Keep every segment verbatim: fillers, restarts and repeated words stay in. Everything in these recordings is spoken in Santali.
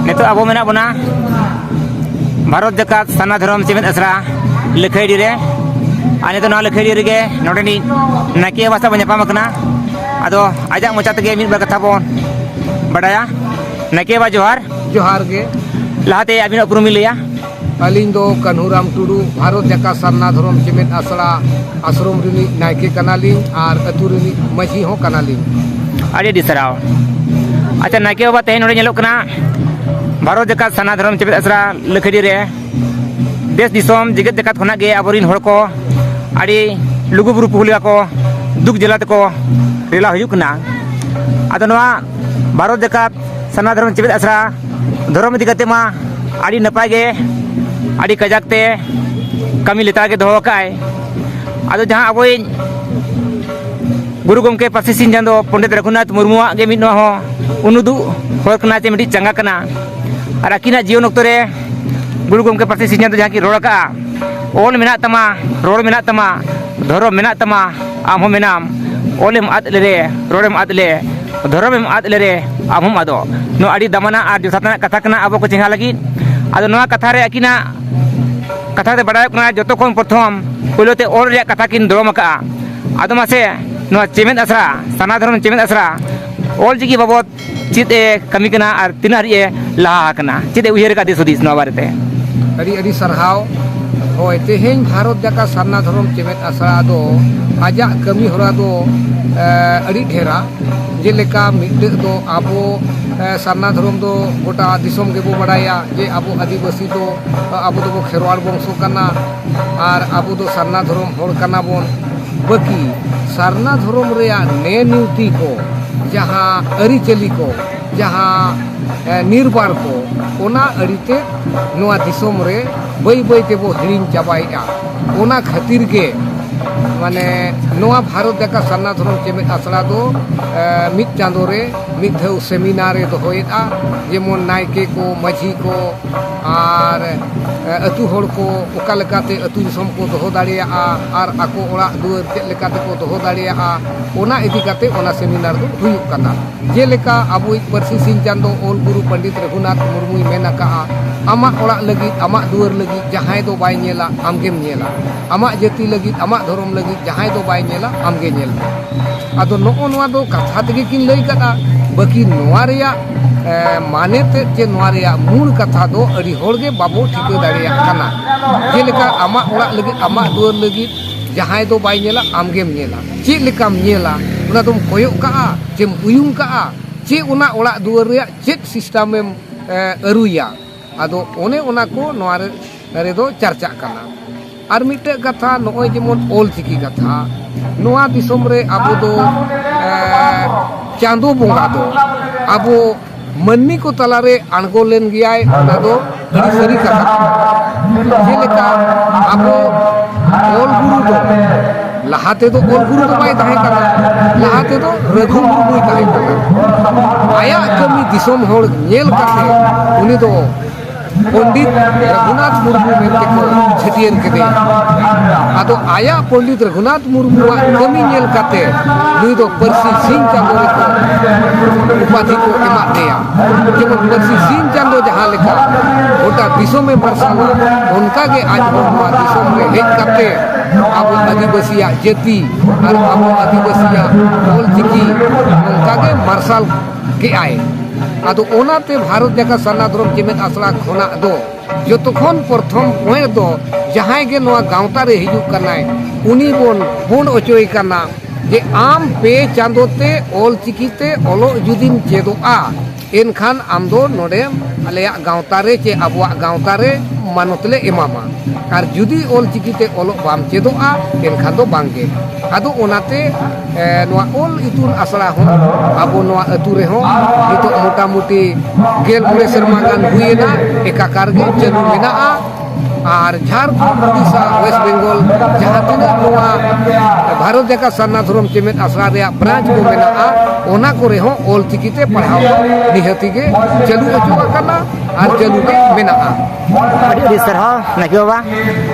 ᱱᱤᱛᱚᱜ ᱟᱵᱚ ᱢᱮᱱᱟᱜ ᱵᱚᱱᱟ ᱵᱷᱟᱨᱚᱛ ᱡᱟᱠᱟᱛ ᱥᱟᱨᱱᱟ ᱫᱷᱚᱨᱚᱢ ᱪᱮᱢᱮᱫ ᱟᱥᱲᱟ ᱞᱟᱹᱠᱷᱟᱹᱭᱰᱤ ᱨᱮ᱾ ᱟᱨ ᱱᱤᱛᱚᱜ ᱱᱚᱣᱟ ᱞᱟᱹᱠᱷᱟᱹᱭᱰᱤ ᱨᱮᱜᱮ ᱱᱚᱰᱮᱱᱤᱡ ᱱᱟᱭᱠᱮ ᱵᱟᱵᱟ ᱥᱟᱶ ᱵᱚᱱ ᱧᱟᱯᱟᱢ ᱟᱠᱟᱱᱟ᱾ ᱟᱫᱚ ᱟᱡᱟᱜ ᱢᱚᱪᱟ ᱛᱮᱜᱮ ᱢᱤᱫ ᱵᱟᱨ ᱠᱟᱛᱷᱟ ᱵᱚᱱ ᱵᱟᱰᱟᱭᱟ᱾ ᱱᱟᱭᱠᱮ ᱵᱟᱵᱟ, ᱡᱚᱦᱟᱨ᱾ ᱡᱚᱦᱟᱨ ᱜᱮ᱾ ᱞᱟᱦᱟᱛᱮ ᱟᱹᱵᱤᱱᱟᱜ ᱩᱯᱨᱩᱢ ᱵᱤᱱ ᱞᱟᱹᱭᱟ? ᱟᱹᱞᱤᱧ ᱫᱚ ᱠᱟᱹᱱᱦᱩᱨᱟᱢ ᱴᱩᱰᱩ, ᱵᱷᱟᱨᱚᱛ ᱡᱟᱠᱟᱛ ᱥᱟᱨᱱᱟ ᱫᱷᱚᱨᱚᱢ ᱪᱮᱢᱮᱫ ᱟᱥᱲᱟ ᱟᱥᱨᱚᱢ ᱨᱤᱱᱤᱡ ᱱᱟᱭᱠᱮ ᱠᱟᱱᱟᱞᱤᱧ ᱟᱨ ᱟᱹᱛᱩ ᱨᱤᱱᱤᱡ ᱢᱟᱹᱡᱷᱤ ᱦᱚᱸ ᱠᱟᱱᱟᱞᱤᱧ᱾ ᱟᱹᱰᱤ ᱟᱹᱰᱤ ᱥᱟᱨᱦᱟᱣ᱾ ᱟᱪᱪᱷᱟ ᱱᱟᱭᱠᱮ ᱵᱟᱵᱟ, ᱛᱮᱦᱮᱧ ᱱᱚᱰᱮ ᱧᱮᱞᱚᱜ ᱠᱟᱱᱟ ᱵᱷᱟᱨᱚᱛ ᱡᱟᱠᱟᱛ ᱥᱟᱨᱱᱟ ᱫᱷᱚᱨᱚᱢ ᱪᱮᱢᱮᱫ ᱟᱥᱲᱟ ᱞᱟᱹᱠᱷᱟᱹᱰᱤ ᱨᱮ ᱫᱮᱥ ᱫᱤᱥᱚᱢ ᱡᱮᱜᱮᱛ ᱡᱟᱠᱟᱛ ᱠᱷᱚᱱᱟᱜ ᱜᱮ ᱟᱵᱚᱨᱤᱱ ᱦᱚᱲ ᱠᱚ ᱟᱹᱰᱤ ᱞᱩᱜᱩᱵᱩᱨᱩ ᱯᱩᱦᱩᱞᱤᱭᱟ ᱠᱚ ᱫᱩᱠ ᱡᱟᱞᱟ ᱛᱮᱠᱚ ᱨᱮᱞᱟ ᱦᱩᱭᱩᱜ ᱠᱟᱱᱟ᱾ ᱟᱫᱚ ᱱᱚᱣᱟ ᱵᱷᱟᱨᱚᱛ ᱡᱟᱠᱟᱛ ᱥᱟᱨᱱᱟ ᱫᱷᱚᱨᱚᱢ ᱪᱮᱢᱮᱫ ᱟᱥᱲᱟ ᱫᱷᱚᱨᱚᱢ ᱤᱫᱤ ᱠᱟᱛᱮ ᱢᱟ ᱟᱹᱰᱤ ᱱᱟᱯᱟᱭ ᱜᱮ, ᱟᱹᱰᱤ ᱠᱟᱡᱟᱠ ᱛᱮ ᱠᱟᱹᱢᱤ ᱞᱮᱛᱟᱲ ᱜᱮ ᱫᱚᱦᱚ ᱟᱠᱟᱫᱼᱟᱭ᱾ ᱟᱫᱚ ᱡᱟᱦᱟᱸ ᱟᱵᱚᱭᱤᱡ ᱜᱩᱨᱩ ᱜᱚᱢᱠᱮ ᱯᱟᱹᱨᱥᱤ ᱥᱤᱧ ᱪᱟᱸᱫᱚ ᱯᱚᱱᱰᱤᱛ ᱨᱚᱜᱷᱩᱱᱟᱛᱷ ᱢᱩᱨᱢᱩᱣᱟᱜ ᱜᱮ ᱢᱤᱫ ᱱᱚᱣᱟ ᱦᱚᱸ ᱩᱱᱩᱫᱩᱜ ᱦᱚᱨ ᱠᱟᱱᱟ ᱪᱮ ᱢᱤᱫᱴᱤᱡ ᱪᱟᱸᱜᱟ ᱠᱟᱱᱟ᱾ ᱟᱨ ᱟᱹᱠᱤᱱᱟᱜ ᱡᱤᱭᱚᱱ ᱚᱠᱛᱚ ᱨᱮ ᱜᱩᱨᱩ ᱜᱚᱢᱠᱮ ᱯᱟᱹᱨᱥᱤ ᱥᱤᱧ ᱪᱟᱸᱫᱚ ᱡᱟᱦᱟᱸ ᱠᱤᱱ ᱨᱚᱲ ᱟᱠᱟᱫᱼᱟ, "ᱚᱞ ᱢᱮᱱᱟᱜ ᱛᱟᱢᱟ, ᱨᱚᱲ ᱢᱮᱱᱟᱜ ᱛᱟᱢᱟ, ᱫᱷᱚᱨᱚᱢ ᱢᱮᱱᱟᱜ ᱛᱟᱢᱟ, ᱟᱢ ᱦᱚᱸ ᱢᱮᱱᱟᱢ, ᱚᱞᱮᱢ ᱟᱫ ᱞᱮᱨᱮ, ᱨᱚᱲᱮᱢ ᱟᱫ ᱞᱮ, ᱫᱷᱚᱨᱚᱢᱮᱢ ᱟᱫ ᱞᱮᱨᱮ, ᱟᱢ ᱦᱚᱸᱢ ᱟᱫᱚᱜ᱾" ᱱᱚᱣᱟ ᱟᱹᱰᱤ ᱫᱟᱢᱟᱱᱟᱜ ᱟᱨ ᱡᱚᱛᱷᱟᱛᱟᱱᱟᱜ ᱠᱟᱛᱷᱟ ᱠᱟᱱᱟ ᱟᱵᱚ ᱠᱚ ᱪᱮᱸᱜᱷᱟ ᱞᱟᱹᱜᱤᱫ᱾ ᱟᱫᱚ ᱱᱚᱣᱟ ᱠᱟᱛᱷᱟ ᱨᱮ ᱟᱹᱠᱤᱱᱟᱜ ᱠᱟᱛᱷᱟ ᱛᱮ ᱵᱟᱰᱟᱭᱚᱜ ᱠᱟᱱᱟ, ᱡᱚᱛᱚ ᱠᱷᱚᱱ ᱯᱨᱚᱛᱷᱚᱢ ᱯᱳᱭᱞᱳ ᱛᱮ ᱚᱞ ᱨᱮᱭᱟᱜ ᱠᱟᱛᱷᱟ ᱠᱤᱱ ᱫᱚᱲᱚᱢ ᱟᱠᱟᱫᱼᱟ᱾ ᱟᱫᱚ ᱢᱟᱥᱮ, ᱱᱚᱣᱟ ᱪᱮᱢᱮᱫ ᱟᱥᱲᱟ, ᱥᱟᱨᱱᱟ ᱫᱷᱚᱨᱚᱢ ᱪᱮᱢᱮᱫ ᱟᱥᱲᱟ ᱚᱞ ᱪᱤᱠᱤ ᱵᱟᱵᱚᱫ ᱪᱮᱫ ᱮ ᱠᱟᱹᱢᱤ ᱠᱟᱱᱟ ᱟᱨ ᱛᱤᱱᱟᱹᱜ ᱦᱟᱹᱨᱤᱡ ᱮ ᱞᱟᱦᱟ ᱟᱠᱟᱱᱟ? ᱪᱮᱫ ᱮ ᱩᱭᱦᱟᱹᱨ ᱟᱠᱟᱫ ᱫᱤᱥ ᱦᱩᱫᱤᱥ ᱱᱚᱣᱟ ᱵᱟᱨᱮᱛᱮ? ᱟᱹᱰᱤ ᱟᱹᱰᱤ ᱥᱟᱨᱦᱟᱣ᱾ ᱦᱳᱭ, ᱛᱮᱦᱮᱧ ᱵᱷᱟᱨᱚᱛ ᱡᱟᱠᱟᱛ ᱥᱟᱨᱱᱟ ᱫᱷᱚᱨᱚᱢ ᱪᱮᱢᱮᱫ ᱟᱥᱲᱟ ᱫᱚ ᱟᱡᱟᱜ ᱠᱟᱹᱢᱤ ᱦᱚᱨᱟ ᱫᱚ, ᱮ, ᱟᱹᱰᱤ ᱰᱷᱮᱨᱟ᱾ ᱡᱮᱞᱮᱠᱟ ᱢᱤᱫᱴᱟᱹᱜ ᱫᱚ ᱟᱵᱚ, ᱮ, ᱥᱟᱨᱱᱟ ᱫᱷᱚᱨᱚᱢ ᱫᱚ ᱜᱚᱴᱟ ᱫᱤᱥᱚᱢ ᱜᱮᱵᱚ ᱵᱟᱲᱟᱭᱟ ᱡᱮ ᱟᱵᱚ ᱟᱹᱫᱤᱵᱟᱹᱥᱤ ᱫᱚ, ᱟᱵᱚ ᱫᱚᱵᱚ ᱠᱷᱮᱨᱣᱟᱲ ᱵᱚᱝᱥᱚ ᱠᱟᱱᱟ ᱟᱨ ᱟᱵᱚ ᱫᱚ ᱥᱟᱨᱱᱟ ᱫᱷᱚᱨᱚᱢ ᱦᱚᱲ ᱠᱟᱱᱟ ᱵᱚᱱ᱾ ᱵᱟᱹᱠᱤ ᱥᱟᱨᱱᱟ ᱫᱷᱚᱨᱚᱢ ᱨᱮᱭᱟᱜ ᱱᱮ ᱱᱤᱭᱩᱛᱤ ᱠᱚ, ᱡᱟᱦᱟᱸ ᱟᱹᱨᱤᱪᱟᱹᱞᱤ ᱠᱚ, ᱡᱟᱦᱟᱸ, ᱮ, ᱱᱤᱨᱵᱟᱬ ᱠᱚ, ᱚᱱᱟ ᱟᱹᱰᱤᱛᱮᱫ ᱱᱚᱣᱟ ᱫᱤᱥᱚᱢ ᱨᱮ ᱵᱟᱹᱭ ᱵᱟᱹᱭ ᱛᱮᱵᱚ ᱦᱤᱲᱤᱧ ᱪᱟᱵᱟᱭᱮᱫᱼᱟ᱾ ᱚᱱᱟ ᱠᱷᱟᱹᱛᱤᱨ ᱜᱮ ᱢᱟᱱᱮ ᱱᱚᱣᱟ ᱵᱷᱟᱨᱚᱛ ᱡᱟᱠᱟᱛ ᱥᱟᱨᱱᱟ ᱫᱷᱚᱨᱚᱢ ᱪᱮᱢᱮᱫ ᱟᱥᱲᱟ ᱫᱚ, ᱮ, ᱢᱤᱫ ᱪᱟᱸᱫᱳ ᱨᱮ ᱢᱤᱫ ᱫᱷᱟᱣ ᱥᱮᱢᱤᱱᱟᱨ ᱮ ᱫᱚᱦᱚᱭᱮᱫᱼᱟ᱾ ᱡᱮᱢᱚᱱ ᱱᱟᱭᱠᱮ ᱠᱚ, ᱢᱟᱹᱡᱷᱤ ᱠᱚ, ᱟᱨ ᱟᱹᱛᱩ ᱦᱚᱲ ᱠᱚ ᱚᱠᱟ ᱞᱮᱠᱟᱛᱮ ᱟᱹᱛᱩ ᱫᱤᱥᱚᱢ ᱠᱚ ᱫᱚᱦᱚ ᱫᱟᱲᱮᱭᱟᱜᱼᱟ ᱟᱨ ᱟᱠᱚ ᱚᱲᱟᱜ ᱫᱩᱣᱟᱹᱨ ᱪᱮᱫ ᱞᱮᱠᱟ ᱛᱮᱠᱚ ᱫᱚᱦᱚ ᱫᱟᱲᱮᱭᱟᱜᱼᱟ, ᱚᱱᱟ ᱤᱫᱤ ᱠᱟᱛᱮ ᱚᱱᱟ ᱥᱮᱢᱤᱱᱟᱨ ᱫᱚ ᱦᱩᱭᱩᱜ ᱠᱟᱱᱟ᱾ ᱡᱮᱞᱮᱠᱟ ᱟᱵᱚᱭᱤᱡ ᱯᱟᱹᱨᱥᱤ ᱥᱤᱧ ᱪᱟᱸᱫᱚ ᱚᱞ ᱜᱩᱨᱩ ᱯᱚᱱᱰᱤᱛ ᱨᱚᱜᱷᱩᱱᱟᱛᱷ ᱢᱩᱨᱢᱩᱭ ᱢᱮᱱ ᱟᱠᱟᱫᱼᱟ, ᱟᱢᱟᱜ ᱚᱲᱟᱜ ᱞᱟᱹᱜᱤᱫ, ᱟᱢᱟᱜ ᱫᱩᱣᱟᱹᱨ ᱞᱟᱹᱜᱤᱫ ᱡᱟᱦᱟᱸᱭ ᱫᱚ ᱵᱟᱭ ᱧᱮᱞᱟ, ᱟᱢᱜᱮᱢ ᱧᱮᱞᱟ᱾ ᱟᱢᱟᱜ ᱡᱟᱹᱛᱤ ᱞᱟᱹᱜᱤᱫ, ᱟᱢᱟᱜ ᱫᱷᱚᱨᱚᱢ ᱞᱟᱹᱜᱤᱫ ᱡᱟᱦᱟᱸᱭ ᱫᱚ ᱵᱟᱭ ᱧᱮᱞᱟ, ᱟᱢᱜᱮ ᱧᱮᱞ ᱢᱮ᱾ ᱟᱫᱚ ᱱᱚᱜᱼᱚ ᱱᱚᱣᱟ ᱫᱚ ᱠᱟᱛᱷᱟ ᱛᱮᱜᱮ ᱠᱤᱱ ᱞᱟᱹᱭ ᱠᱟᱫᱟ, ᱵᱟᱹᱠᱤ ᱱᱚᱣᱟ ᱨᱮᱭᱟᱜ ᱮ, ᱢᱟᱱᱮ ᱛᱮᱫ ᱪᱮ ᱱᱚᱣᱟ ᱨᱮᱭᱟᱜ ᱢᱩᱞ ᱠᱟᱛᱷᱟ ᱫᱚ ᱟᱹᱰᱤ ᱦᱚᱲ ᱜᱮ ᱵᱟᱵᱚ ᱴᱷᱤᱠᱟᱹ ᱫᱟᱲᱮᱭᱟᱜ ᱠᱟᱱᱟ᱾ ᱡᱮᱞᱮᱠᱟ ᱟᱢᱟᱜ ᱚᱲᱟᱜ ᱞᱟᱹᱜᱤᱫ, ᱟᱢᱟᱜ ᱫᱩᱣᱟᱹᱨ ᱞᱟᱹᱜᱤᱫ ᱡᱟᱦᱟᱸᱭ ᱫᱚ ᱵᱟᱭ ᱧᱮᱞᱟ, ᱟᱢᱜᱮᱢ ᱧᱮᱞᱟ᱾ ᱪᱮᱫ ᱞᱮᱠᱟᱢ ᱧᱮᱞᱟ? ᱚᱱᱟ ᱫᱚᱢ ᱠᱚᱭᱚᱜ ᱠᱟᱜᱼᱟ ᱪᱮᱢ ᱩᱭᱩᱝ ᱠᱟᱜᱼᱟ? ᱪᱮᱫ ᱚᱱᱟ ᱚᱲᱟᱜ ᱫᱩᱣᱟᱹᱨ ᱨᱮᱭᱟᱜ ᱪᱮᱫ ᱥᱤᱥᱴᱟᱢᱮᱢ ᱮ, ᱟᱹᱨᱩᱭᱟ? ᱟᱫᱚ ᱚᱱᱮ ᱚᱱᱟ ᱠᱚ ᱱᱚᱣᱟ ᱨᱮ, ᱨᱮᱫᱚ ᱪᱟᱨᱪᱟᱜ ᱠᱟᱱᱟ᱾ ᱟᱨ ᱢᱤᱫᱴᱮᱡ ᱠᱟᱛᱷᱟ, ᱱᱚᱜᱼᱚᱭ ᱡᱮᱢᱚᱱ ᱚᱞ ᱪᱤᱠᱤ ᱠᱟᱛᱷᱟ, ᱱᱚᱣᱟ ᱫᱤᱥᱚᱢ ᱨᱮ ᱟᱵᱚ ᱫᱚ ᱮ, ᱪᱟᱸᱫᱚ ᱵᱚᱸᱜᱟ ᱫᱚ ᱟᱵᱚ ᱢᱟᱹᱱᱢᱤ ᱠᱚ ᱛᱟᱞᱟᱨᱮ ᱟᱬᱜᱚ ᱞᱮᱱ ᱜᱮᱭᱟᱭ, ᱚᱱᱟ ᱫᱚ ᱟᱹᱰᱤ ᱥᱟᱹᱨᱤ ᱠᱟᱛᱷᱟ ᱠᱟᱱᱟ᱾ ᱡᱮᱞᱮᱠᱟ ᱟᱵᱚ ᱚᱞ ᱜᱩᱨᱩ ᱫᱚ ᱞᱟᱦᱟ ᱛᱮᱫᱚ ᱚᱞ ᱜᱩᱨᱩ ᱫᱚ ᱵᱟᱭ ᱛᱟᱦᱮᱸ ᱠᱟᱱᱟ, ᱞᱟᱦᱟ ᱛᱮᱫᱚ ᱨᱟᱹᱜᱷᱩ ᱢᱩᱨᱢᱩᱭ ᱛᱟᱦᱮᱸ ᱠᱟᱱᱟ᱾ ᱟᱭᱟᱜ ᱠᱟᱹᱢᱤ ᱫᱤᱥᱚᱢ ᱦᱚᱲ ᱧᱮᱞ ᱠᱟᱛᱮ ᱩᱱᱤ ᱫᱚ ᱯᱚᱱᱰᱤᱛ ᱨᱚᱜᱷᱩᱱᱟᱛᱷ ᱢᱩᱨᱢᱩ ᱢᱮᱱᱛᱮ ᱠᱚ ᱪᱷᱟᱹᱴᱭᱟᱹᱨ ᱠᱮᱫᱮᱭᱟ᱾ ᱟᱫᱚ ᱟᱭᱟᱜ ᱯᱚᱱᱰᱤᱛ ᱨᱚᱜᱷᱩᱱᱟᱛᱷ ᱢᱩᱨᱢᱩᱣᱟᱜ ᱠᱟᱹᱢᱤ ᱧᱮᱞ ᱠᱟᱛᱮ ᱱᱩᱭ ᱫᱚ ᱯᱟᱹᱨᱥᱤ ᱥᱤᱧ ᱪᱟᱸᱫᱚ ᱨᱮᱠᱚ ᱩᱯᱟᱫᱷᱤ ᱠᱚ ᱮᱢᱟᱫ ᱫᱮᱭᱟ᱾ ᱡᱮᱢᱚᱱ ᱯᱟᱹᱨᱥᱤ ᱥᱤᱧ ᱪᱟᱸᱫᱚ ᱡᱟᱦᱟᱸ ᱞᱮᱠᱟ ᱜᱚᱴᱟ ᱫᱤᱥᱚᱢᱮ ᱢᱟᱨᱥᱟᱞᱟ, ᱚᱱᱠᱟᱜᱮ ᱟᱡ ᱦᱚᱸ ᱱᱚᱣᱟ ᱫᱤᱥᱚᱢ ᱨᱮ ᱦᱮᱡ ᱠᱟᱛᱮ ᱟᱵᱚ ᱟᱹᱫᱤᱵᱟᱹᱥᱤᱭᱟᱜ ᱡᱟᱹᱛᱤ ᱟᱨ ᱟᱵᱚ ᱟᱹᱫᱤᱵᱟᱹᱥᱤᱭᱟᱜ ᱚᱞ ᱪᱤᱠᱤ ᱱᱚᱝᱠᱟᱜᱮ ᱢᱟᱨᱥᱟᱞ ᱠᱮᱜᱼᱟᱭ᱾ ᱟᱫᱚ ᱚᱱᱟᱛᱮ ᱵᱷᱟᱨᱚᱛ ᱡᱟᱠᱟᱛ ᱥᱟᱨᱱᱟ ᱫᱷᱚᱨᱚᱢ ᱪᱮᱢᱮᱫ ᱟᱥᱲᱟ ᱠᱷᱚᱱᱟᱜ ᱫᱚ ᱡᱚᱛᱚ ᱠᱷᱚᱱ ᱯᱨᱚᱛᱷᱚᱢ point ᱫᱚ ᱡᱟᱦᱟᱸᱭ ᱜᱮ ᱱᱚᱣᱟ ᱜᱟᱶᱛᱟ ᱨᱮ ᱦᱤᱡᱩᱜ ᱠᱟᱱᱟᱭ, ᱩᱱᱤ ᱵᱚᱱ ᱵᱚᱱ ᱚᱪᱚᱭᱮ ᱠᱟᱱᱟ ᱡᱮ ᱟᱢ ᱯᱮ ᱪᱟᱸᱫᱚ ᱛᱮ ᱚᱞ ᱪᱤᱠᱤ ᱛᱮ ᱚᱞᱚᱜ ᱡᱩᱫᱤᱢ ᱪᱮᱫᱚᱜᱼᱟ, ᱮᱱᱠᱷᱟᱱ ᱟᱢ ᱫᱚ ᱱᱚᱰᱮ ᱟᱞᱮᱭᱟᱜ ᱜᱟᱶᱛᱟ ᱨᱮ ᱪᱮ ᱟᱵᱚᱣᱟᱜ ᱜᱟᱶᱛᱟ ᱨᱮ ᱢᱟᱱᱚᱛ ᱞᱮ ᱮᱢᱟᱢᱟ᱾ ᱟᱨ ᱡᱩᱫᱤ ᱚᱞ ᱪᱤᱠᱤ ᱛᱮ ᱚᱞᱚᱜ ᱵᱟᱢ ᱪᱮᱫᱚᱜᱼᱟ, ᱮᱱᱠᱷᱟᱱ ᱫᱚ ᱵᱟᱝᱜᱮ᱾ ᱟᱫᱚ ᱚᱱᱟᱛᱮ ᱮ, ᱱᱚᱣᱟ ᱚᱞ ᱤᱛᱩᱱ ᱟᱥᱲᱟ ᱦᱚᱸ ᱟᱵᱚ ᱱᱚᱣᱟ ᱟᱹᱛᱩ ᱨᱮᱦᱚᱸ ᱱᱤᱛᱚᱜ ᱢᱚᱴᱟᱢᱩᱴᱤ ᱜᱮᱞ ᱢᱚᱬᱮ ᱥᱮᱨᱢᱟ ᱜᱟᱱ ᱦᱩᱭᱮᱱᱟ, ᱮᱠᱟᱠᱟᱨ ᱜᱮ ᱪᱟᱹᱞᱩ ᱢᱮᱱᱟᱜᱼᱟ᱾ ᱟᱨ ᱡᱷᱟᱲᱠᱷᱚᱸᱰ, ᱩᱰᱤᱥᱟ, ᱳᱭᱮᱥᱴ ᱵᱮᱝᱜᱚᱞ, ᱡᱟᱦᱟᱸ ᱛᱤᱱᱟᱹᱜ ᱱᱚᱣᱟ ᱵᱷᱟᱨᱚᱛ ᱡᱟᱠᱟᱛ ᱥᱟᱨᱱᱟ ᱫᱷᱚᱨᱚᱢ ᱪᱮᱢᱮᱫ ᱟᱥᱲᱟ ᱨᱮᱭᱟᱜ branch ᱠᱚ ᱢᱮᱱᱟᱜᱼᱟ, ᱚᱱᱟ ᱠᱚᱨᱮ ᱦᱚᱸ ᱚᱞ ᱪᱤᱠᱤ ᱛᱮ ᱯᱟᱲᱦᱟᱣ ᱱᱤᱦᱟᱹᱛᱤ ᱜᱮ ᱪᱟᱹᱞᱩ ᱦᱚᱪᱚ ᱟᱠᱟᱱᱟ ᱟᱨ ᱪᱟᱹᱞᱩ ᱜᱮ ᱢᱮᱱᱟᱜᱼᱟ᱾ ᱟᱹᱰᱤ ᱟᱹᱰᱤ ᱥᱟᱨᱦᱟᱣ ᱱᱟᱭᱠᱮ ᱵᱟᱵᱟ᱾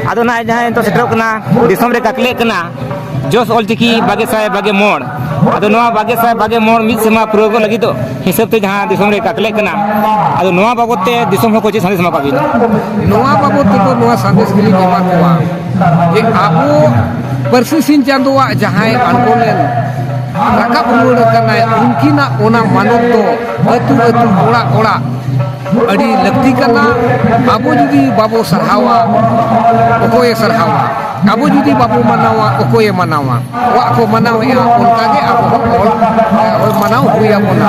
ᱟᱫᱚ ᱱᱟᱦᱟᱜ ᱡᱟᱦᱟᱸ ᱱᱤᱛᱚᱜ ᱥᱮᱴᱮᱨᱚᱜ ᱠᱟᱱᱟ, ᱫᱤᱥᱚᱢ ᱨᱮ ᱠᱟᱠᱞᱮᱜ ᱠᱟᱱᱟ ᱡᱚᱥ ᱚᱞ ᱪᱤᱠᱤ ᱵᱟᱜᱮ ᱥᱟᱭ ᱵᱟᱜᱮ ᱢᱚᱬ᱾ ᱟᱫᱚ ᱱᱚᱣᱟ ᱵᱟᱜᱮ ᱥᱟᱭ ᱵᱟᱜᱮ ᱢᱚᱬ ᱢᱤᱫ ᱥᱮᱨᱢᱟ ᱯᱩᱨᱟᱹᱣ ᱠᱚ ᱞᱟᱹᱜᱤᱫᱚᱜ ᱦᱤᱥᱟᱹᱵ ᱛᱮ ᱡᱟᱦᱟᱸ ᱫᱤᱥᱚᱢ ᱨᱮ ᱠᱟᱠᱞᱮᱜ ᱠᱟᱱᱟ, ᱟᱫᱚ ᱱᱚᱣᱟ ᱵᱟᱵᱚᱛ ᱛᱮ ᱫᱤᱥᱚᱢ ᱦᱚᱲ ᱠᱚ ᱪᱮᱫ ᱥᱟᱸᱫᱮᱥ ᱮᱢᱟ ᱠᱚᱣᱟ ᱵᱤᱱ? ᱱᱚᱣᱟ ᱵᱟᱵᱚᱛ ᱛᱮᱫᱚ ᱱᱚᱣᱟ ᱥᱟᱸᱫᱮᱥ ᱜᱮᱞᱤᱧ ᱮᱢᱟ ᱠᱚᱣᱟ ᱡᱮ ᱟᱵᱚ ᱯᱟᱹᱨᱥᱤ ᱥᱤᱧ ᱪᱟᱸᱫᱳᱣᱟᱜ ᱡᱟᱦᱟᱸᱭ ᱟᱬᱜᱚ ᱞᱮᱱ, ᱨᱟᱠᱟᱵ ᱨᱩᱣᱟᱹᱲ ᱟᱠᱟᱱᱟᱭ, ᱩᱱᱠᱤᱱᱟᱜ ᱚᱱᱟ ᱢᱟᱱᱚᱛ ᱫᱚ ᱟᱹᱛᱩ ᱟᱹᱛᱩ, ᱚᱲᱟᱜ ᱚᱲᱟᱜ ᱟᱹᱰᱤ ᱞᱟᱹᱠᱛᱤ ᱠᱟᱱᱟ᱾ ᱟᱵᱚ ᱡᱩᱫᱤ ᱵᱟᱵᱚ ᱥᱟᱨᱦᱟᱣᱟ, ᱚᱠᱚᱭᱮ ᱥᱟᱨᱦᱟᱣᱟ? ᱟᱵᱚ ᱡᱩᱫᱤ ᱵᱟᱵᱚ ᱢᱟᱱᱟᱣᱟ, ᱚᱠᱚᱭᱮ ᱢᱟᱱᱟᱣᱟ? ᱠᱚᱣᱟᱜ ᱠᱚ ᱢᱟᱱᱟᱣᱮᱫᱼᱟ, ᱚᱱᱠᱟᱜᱮ ᱟᱵᱚ ᱦᱚᱸ ᱚᱞ, ᱮ, ᱢᱟᱱᱟᱣ ᱦᱩᱭ ᱟᱵᱚᱱᱟ᱾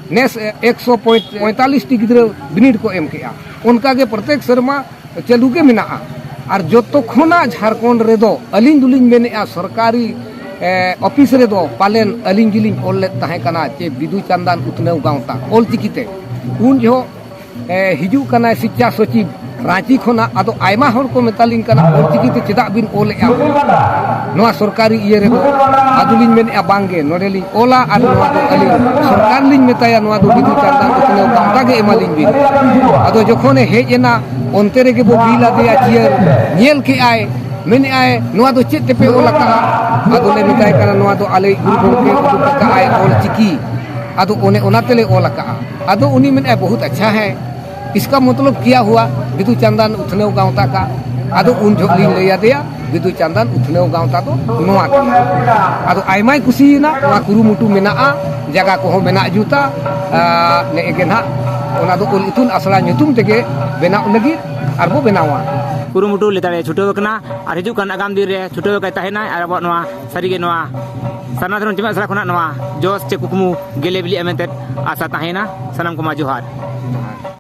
ᱱᱮᱥ ᱮᱠᱥᱚ ᱯᱚᱸᱭᱛᱟᱞᱤᱥ ᱴᱤ ᱜᱤᱫᱽᱨᱟᱹ ᱵᱤᱱᱤᱰ ᱠᱚ ᱮᱢ ᱠᱮᱜᱼᱟ, ᱚᱱᱠᱟᱜᱮ ᱯᱨᱚᱛᱮᱠ ᱥᱮᱨᱢᱟ ᱪᱟᱹᱞᱩ ᱜᱮ ᱢᱮᱱᱟᱜᱼᱟ᱾ ᱟᱨ ᱡᱚᱛᱚ ᱠᱷᱚᱱᱟᱜ ᱡᱷᱟᱲᱠᱷᱚᱸᱰ ᱨᱮᱫᱚ ᱟᱹᱞᱤᱧ ᱫᱚᱞᱤᱧ ᱢᱮᱱᱮᱫᱼᱟ, ᱥᱚᱨᱠᱟᱨᱤ, ᱮ, ᱚᱯᱷᱤᱥ ᱨᱮᱫᱚ ᱯᱟᱞᱮᱱ ᱟᱹᱞᱤᱧ ᱜᱮᱞᱤᱧ ᱚᱞ ᱞᱮᱫ ᱛᱟᱦᱮᱸ ᱠᱟᱱᱟ, ᱪᱮ ᱵᱤᱫᱩ ᱪᱟᱸᱫᱟᱱ ᱩᱛᱱᱟᱹᱣ ᱜᱟᱶᱛᱟ ᱚᱞ ᱪᱤᱠᱤᱛᱮ᱾ ᱩᱱ ᱡᱚᱦᱚᱜ, ᱮ, ᱦᱤᱡᱩᱜ ᱠᱟᱱᱟᱭ ᱥᱤᱠᱪᱷᱟ ᱥᱚᱪᱤᱵᱽ ᱨᱟᱸᱪᱤ ᱠᱷᱚᱱᱟᱜ, ᱟᱫᱚ ᱟᱭᱢᱟ ᱦᱚᱲ ᱠᱚ ᱢᱮᱛᱟᱞᱤᱧ ᱠᱟᱱᱟ, "ᱚᱞ ᱪᱤᱠᱤᱛᱮ ᱪᱮᱫᱟᱜ ᱵᱤᱱ ᱚᱞᱮᱫᱼᱟ ᱱᱚᱣᱟ ᱥᱚᱨᱠᱟᱨᱤ ᱤᱭᱟᱹ ᱨᱮᱫᱚ?" ᱟᱫᱚᱞᱤᱧ ᱢᱮᱱᱮᱫᱼᱟ, "ᱵᱟᱝᱜᱮ, ᱱᱚᱰᱮᱞᱤᱧ ᱚᱞᱟ ᱟᱨ ᱱᱚᱣᱟ ᱫᱚ ᱟᱹᱞᱤᱧ ᱥᱚᱨᱠᱟᱨ ᱞᱤᱧ ᱢᱮᱛᱟᱭᱟ, ᱱᱚᱣᱟ ᱫᱚ ᱵᱤᱫᱩ ᱪᱟᱸᱫᱟᱱ ᱩᱛᱱᱟᱹᱣ ᱜᱟᱶᱛᱟ ᱜᱮ ᱮᱢᱟᱞᱤᱧ ᱵᱤᱱ᱾" ᱟᱫᱚ ᱡᱚᱠᱷᱚᱱᱮ ᱦᱮᱡ ᱮᱱᱟ, ᱚᱱᱛᱮ ᱨᱮᱜᱮ ᱵᱚ ᱵᱤᱞ ᱟᱫᱮᱭᱟ ᱪᱤᱭᱟᱹᱨ, ᱧᱮᱞ ᱠᱮᱜᱼᱟᱭ, ᱢᱮᱱᱮᱜᱼᱟᱭ, "ᱱᱚᱣᱟ ᱫᱚ ᱪᱮᱫ ᱛᱮᱯᱮ ᱚᱞ ᱟᱠᱟᱜᱼᱟ?" ᱟᱫᱚᱞᱮ ᱢᱮᱛᱟᱭ ᱠᱟᱱᱟ, "ᱱᱚᱣᱟ ᱫᱚ ᱟᱞᱮ ᱜᱩᱨᱩ ᱜᱚᱢᱠᱮ ᱩᱰᱩᱠ ᱟᱠᱟᱜᱼᱟᱭ ᱚᱞ ᱪᱤᱠᱤ, ᱟᱫᱚ ᱚᱱᱮ ᱚᱱᱟ ᱛᱮᱞᱮ ᱚᱞ ᱟᱠᱟᱜᱼᱟ᱾" ᱟᱫᱚ ᱩᱱᱤ ᱢᱮᱱᱮᱜᱼᱟᱭ, "ᱵᱚᱦᱩᱛ ᱟᱪᱪᱷᱟ ᱦᱮᱸ, ᱤᱥᱠᱟ ᱢᱚᱛᱞᱚᱵ ᱠᱤᱭᱟ ᱦᱩᱣᱟ, ᱵᱤᱫᱩ ᱪᱟᱸᱫᱟᱱ ᱩᱛᱷᱱᱟᱹᱣ ᱜᱟᱶᱛᱟ ᱠᱟ?" ᱟᱫᱚ ᱩᱱ ᱡᱚᱦᱚᱜ ᱞᱤᱧ ᱞᱟᱹᱭ ᱟᱫᱮᱭᱟ, ᱵᱤᱫᱩ ᱪᱟᱸᱫᱟᱱ ᱩᱛᱷᱱᱟᱹᱣ ᱜᱟᱶᱛᱟ ᱫᱚ ᱱᱚᱣᱟ ᱠᱟᱱᱟ᱾ ᱟᱫᱚ ᱟᱭᱢᱟᱭ ᱠᱩᱥᱤᱭᱮᱱᱟ, ᱱᱚᱣᱟ ᱠᱩᱨᱩᱢᱩᱴᱩ ᱢᱮᱱᱟᱜᱼᱟ, ᱡᱟᱭᱜᱟ ᱠᱚᱦᱚᱸ ᱢᱮᱱᱟᱜ ᱡᱩᱛᱟ, ᱟᱨ ᱱᱮᱜᱼᱮ ᱜᱮ ᱱᱟᱦᱟᱜ ᱚᱱᱟ ᱫᱚ ᱚᱞ ᱤᱛᱩᱱ ᱟᱥᱲᱟ ᱧᱩᱛᱩᱢ ᱛᱮᱜᱮ ᱵᱮᱱᱟᱣ ᱞᱟᱹᱜᱤᱫ ᱟᱨ ᱵᱚ ᱵᱮᱱᱟᱣᱟ᱾ ᱠᱩᱨᱩᱢᱩᱴᱩ ᱞᱮᱛᱟᱲ ᱮ ᱪᱷᱩᱴᱟᱹᱣ ᱟᱠᱟᱱᱟ ᱟᱨ ᱦᱤᱡᱩᱜ ᱠᱟᱱ ᱟᱜᱟᱢ ᱫᱤᱱ ᱨᱮ ᱪᱷᱩᱴᱟᱹᱣ ᱟᱠᱟᱭ ᱛᱟᱦᱮᱱᱟᱭ ᱟᱨ ᱟᱵᱚᱣᱟᱜ ᱱᱚᱣᱟ ᱥᱟᱹᱨᱤᱜᱮ ᱱᱚᱣᱟ ᱥᱟᱨᱱᱟ ᱫᱷᱚᱨᱚᱢ ᱡᱩᱢᱤᱫ ᱟᱥᱲᱟ ᱠᱷᱚᱱᱟᱜ ᱱᱚᱣᱟ ᱡᱚᱥ ᱪᱮ ᱠᱩᱠᱢᱩ ᱜᱮᱞᱮ ᱵᱤᱞᱤᱜᱼᱟ ᱢᱮᱱᱛᱮ ᱟᱥᱟ ᱛᱟᱦᱮᱸᱭᱮᱱᱟ᱾ ᱥᱟᱱᱟᱢ ᱠᱚᱢᱟ ᱡᱚᱦᱟᱨ᱾